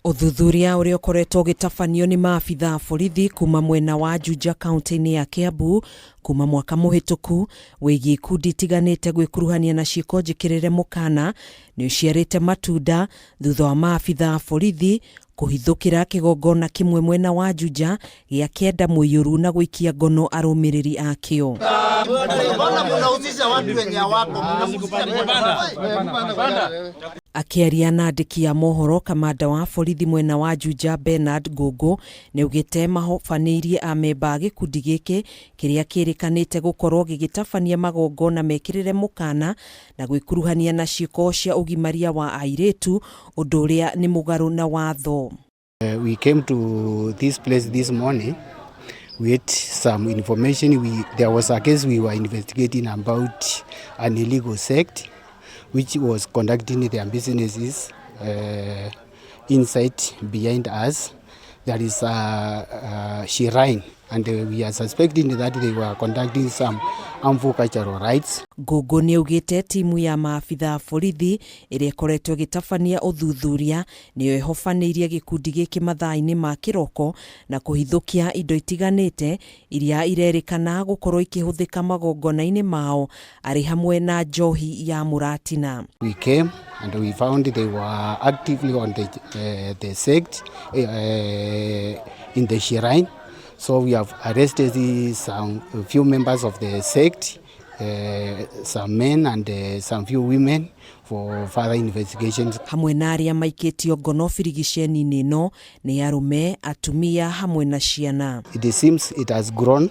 Ũthuthuria ũrĩa ũkoretwo ũgĩtabanio nĩ maabitha a borithi kuma mwena wa Juja kaunti-inĩ ya Kiambu kuma mwaka mũhĩtũku wĩgiĩ ikundi itiganĩte gwĩkuruhania na ciĩko njĩkĩrĩre mũkana nĩ ũciarĩte matunda thutha wa maabitha a borithi kũhithũkĩra kĩgongona kĩmwe mwena wa Juja gĩa kĩenda mũiyũru na gũikia ngono arũmĩrĩri akĩo. Mbona mnahusisha watu wenye hawako? Mnahusisha Akĩaria na andĩki a mohoro, kamanda wa borithi mwena wa Juja Bernard Ngũngũ nĩaugĩte mahobanĩirie amemba a gĩkundi gĩkĩ kĩrĩa kĩrĩkanĩte gũkorwo gĩgĩtabania magongona mekĩrĩre mũkana na gwĩkuruhania na ciĩko cia ũgimaria wa airĩtu, ũndũ ũrĩa nĩ mũgarũ na watho. We came to this place this morning with some information. There was a case we were investigating about an illegal sect which was conducting their businesses inside behind us. There is a shrine, and we are suspecting that they were conducting some harmful cultural rites. Ngũngũ nĩaugĩte timu ya maabitha a borithi ĩrĩa ĩkoretwo ĩgĩtabania ũthuthuria nĩyo ĩhobanĩirie gĩkundi gĩkĩ mathaa-inĩ ma kĩroko na kũhithũkia indo itiganĩte iria irerĩkana gũkorwo ikĩhũthĩka magongona-inĩ mao arĩ hamwe na njohi ya mũratina. We came and we found they were actively on the sect in the shrine. So we have arrested some few members of the sect, some men and some few women for further investigations. Hamwe na arĩa maikĩtio ngono birigiceni-inĩ ĩno nĩ arũme, atumia hamwe na ciana. It seems it has grown.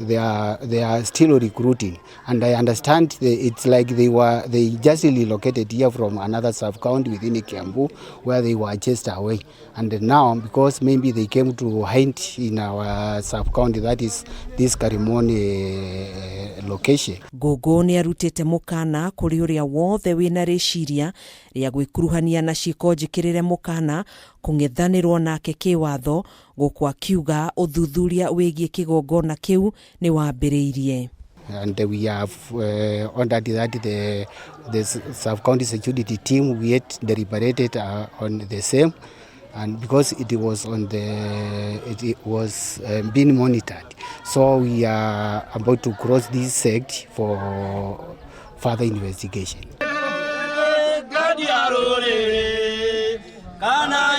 They are still recruiting, and I understand it's like they just relocated here from another sub county within Kiambu where they were chased away, and now because maybe they came to hide in our sub county, that is this Karimoni location. Ngũngũ nĩ arutĩte mũkana kũrĩ ũrĩa wothe wĩna rĩciria rĩa gwĩkuruhania na ciĩko njĩkĩrĩre mũkana kũng'ethanĩrwo nake kĩwatho, gũkũ akiuga ũthuthuria wĩgiĩ kĩgongona kĩu nĩ wambĩrĩirie. And we have ordered that the sub-county security team, we had deliberated on the same, and because it was being monitored, so we are about to cross this sect for further investigation. Kana